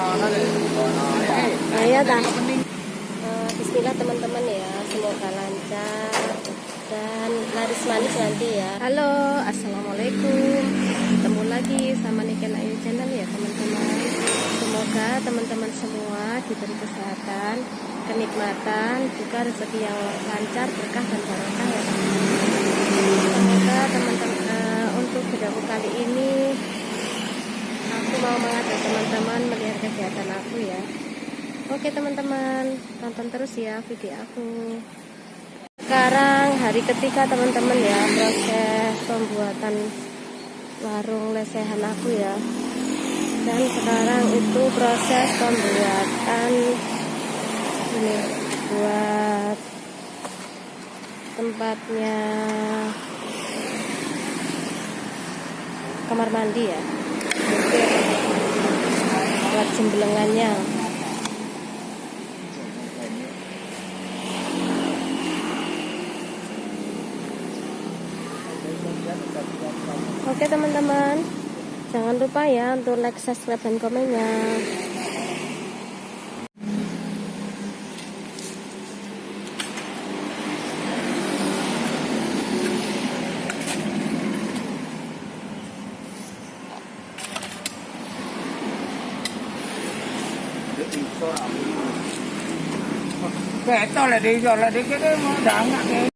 Ayo ta. Bismillah teman-teman ya, semoga lancar dan laris manis nanti ya. Halo, assalamualaikum. Ketemu lagi sama Niken Ayu Channel ya teman-teman. Semoga teman-teman semua diberi kesehatan, kenikmatan, juga rezeki yang lancar, berkah dan barokah ya teman-teman. Semoga teman-teman untuk videoku kali ini aku mau mengajak teman-teman melihat kegiatan aku ya. Oke teman-teman, tonton terus ya video aku. Sekarang hari ketiga teman-teman ya, proses pembuatan warung lesehan aku ya. Dan sekarang itu proses pembuatan ini buat tempatnya kamar mandi ya. Buat jemblengannya. Oke teman-teman, jangan lupa ya untuk like, subscribe, dan komennya. Ketok lek iso lek dikene mau dangak ke.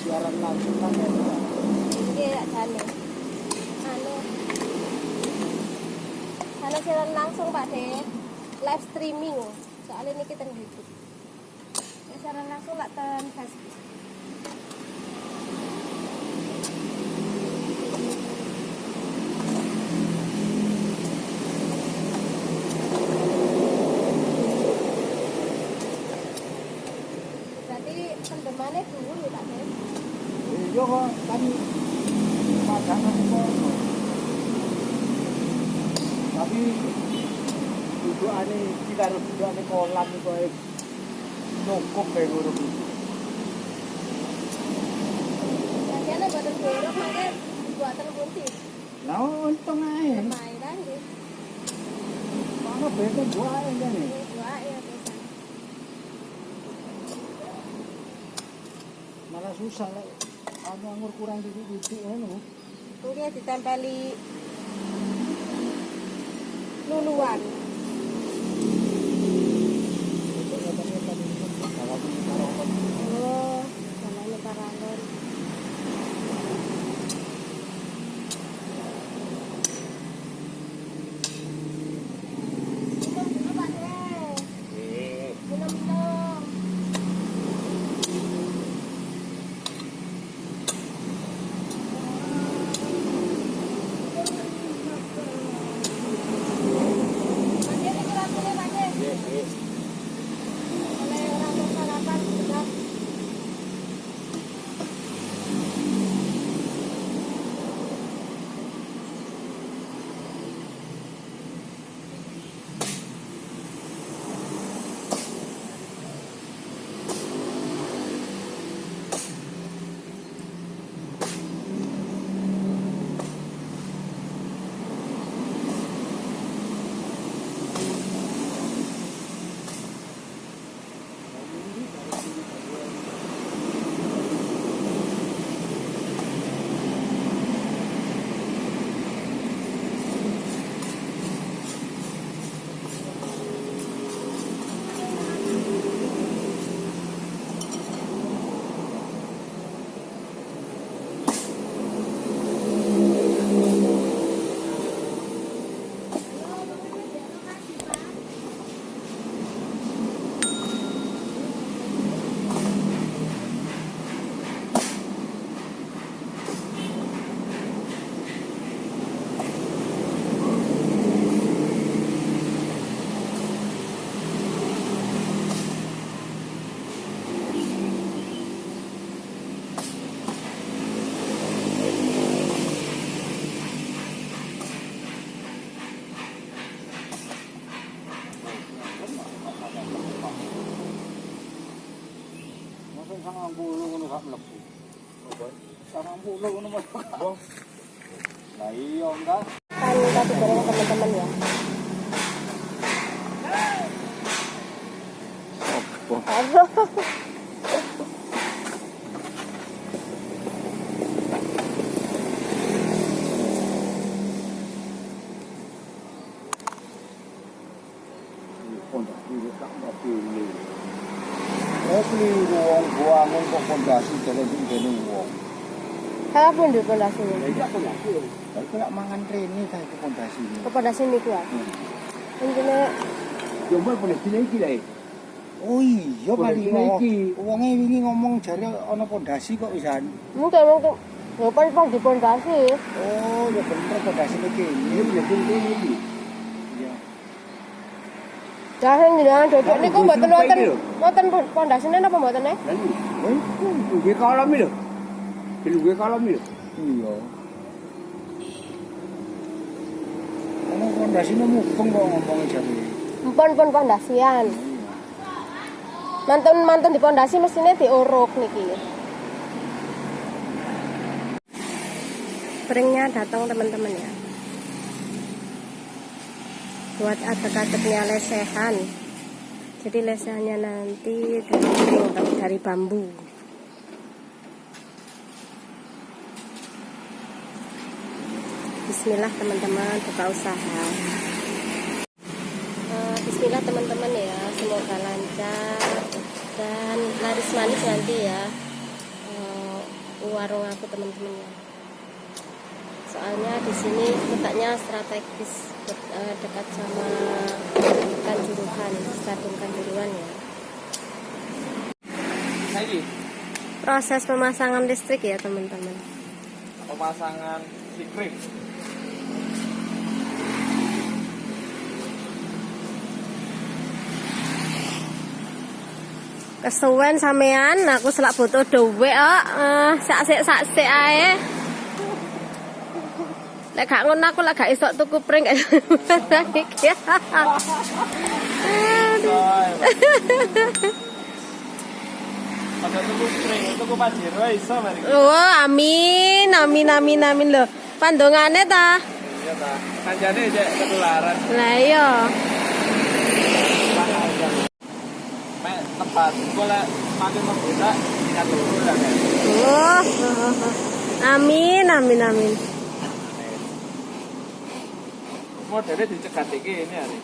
Siaran langsung kan ya. Iya, jane. Anu. Sana siaran langsung Pak De. Live streaming. Soalnya ini kita di YouTube. Ya, siaran langsung lah ten Facebook. Berarti pendemane dulu ya Pak De. Iya kok kan padangan kok. Tapi dudukane iki karo dudukane kolam iku ae cukup kayak ngono kuwi. Bagiannya buatan borok mangke buatan pundi? Lah untung ae. Lumayan nggih. Mana bete buahe kene. Dua ya bisa. Malah susah lek anu anggur kurang titik-titik ngono. Nggih ditempeli luluan. Oh, jalannya paralon. Minum dulu Pak De. Minum-minum. Gak mlebu. Apa? 90 ngono Mas. Lah iya enggak. Kan roti goreng teman-teman ya. Sopo? Aduh. Pondasi wis tak mobil. Oh, keliru wong buangun kok pondasi jalan nggene wong. Salah pun di pondasi ini. Lah iya pondasi. Lah iku lak mangan rene ta iku pondasine. Ke pondasi niku ah. Intine Yo mbok pondasine iki lho. Oh iya paling iki. Wonge wingi ngomong jare ana pondasi kok wisan. Mungkin mungkin ya pan pan di pondasi. Oh, ya bener pondasine kene. Iya pondasine iki. Iya. Lah sing jenengan dodok niku mboten wonten wonten pondasine napa mboten e? Lah iku nggih kolam lho. Lho kolam lho. Iya. Ono pondasine mubeng kok ngomongnya jare. Mpun pun pondasian. Mantun mantun di pondasi mestine diuruk niki. Piringnya datang teman-teman ya. Buat adek-adeknya lesehan. Jadi lesehannya nanti dari piring, dari bambu. Bismillah teman-teman, buka usaha. Bismillah teman-teman ya, semoga lancar dan laris manis nanti ya. Warung aku teman-teman ya. Soalnya di sini letaknya strategis, dekat sama Kanjuruhan, Stadion Kanjuruhan ya. Saiki Proses pemasangan listrik ya teman-teman. Pemasangan sikring. Kesuwen sampean, aku selak butuh dhuwit kok. Sak-sik sak-sik ae. Lek gak ngono aku lek gak iso tuku pring iki. Aduh. Aja tuku pring, tuku Pajero iso mari. Wah, amin, amin, amin, amin lho. Pandongane ta? Iya ta. Kancane cek ketularan. Lah iya. Mek tempat engko lek makin membuka tingkat loro lah kan. Oh, amin, amin, amin. Modelnya dicegat iki ini hari.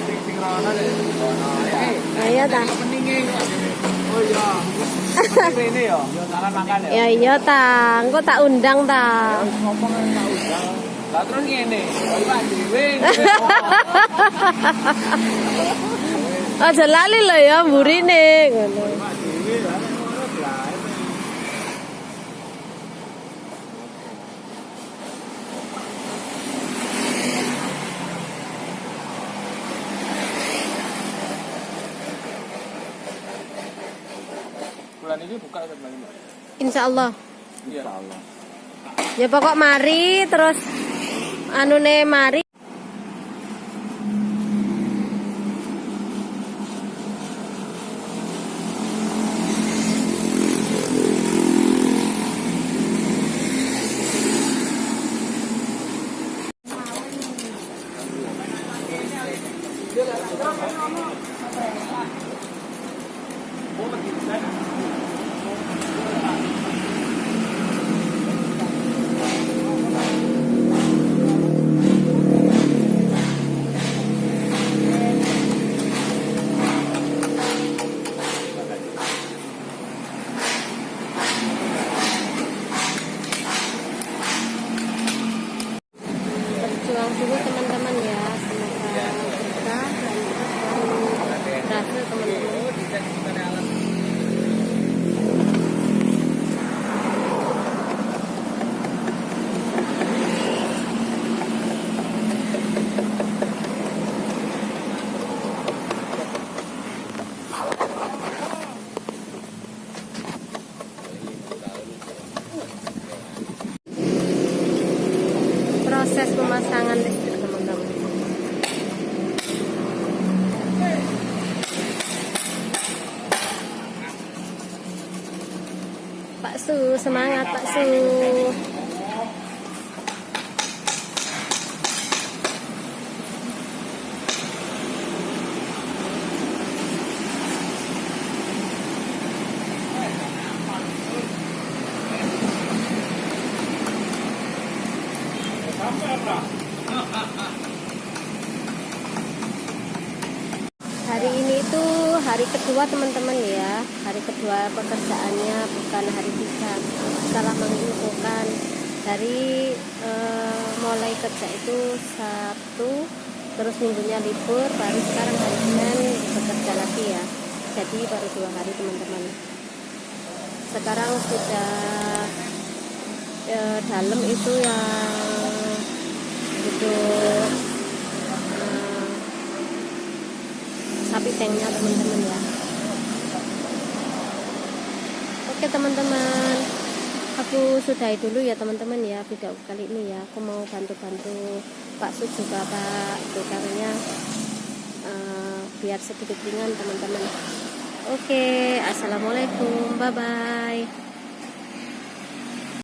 Sing sing rono deh. Rono. Ayo ta. Peninge kok. Oh iya. Pening rene ya. Ya salah makan ya. Ya iya ta, engko tak undang ta. Ngomong tak undang. Lah terus ngene, kok iwak dhewe. Aja lali lho ya mburine ngono. Iwak dhewe lah ngono lah. Bulan ini buka kembali, Mbak. Insyaallah. Iya. Insyaallah. Ya pokok mari terus anune mari. Berjuang dulu teman-teman ya, semoga berkah dan berhasil teman-teman. Proses pemasangan listrik teman-teman. Semangat Pak Su. Hari ini itu hari kedua teman-teman ya. Hari kedua pekerjaannya, bukan hari tiga. Salah menginfokan dari mulai kerja itu Sabtu, terus minggunya libur, baru sekarang hari Senin bekerja lagi ya. Jadi baru 2 hari, teman-teman. Sekarang sudah dalam itu yang duduk sapi tanknya, teman-teman ya. Oke teman-teman, aku sudahi dulu ya, teman-teman ya, video kali ini ya. Aku mau bantu-bantu Pak Su juga Pak tukangnya biar sedikit ringan, teman-teman. Oke, assalamualaikum, bye bye.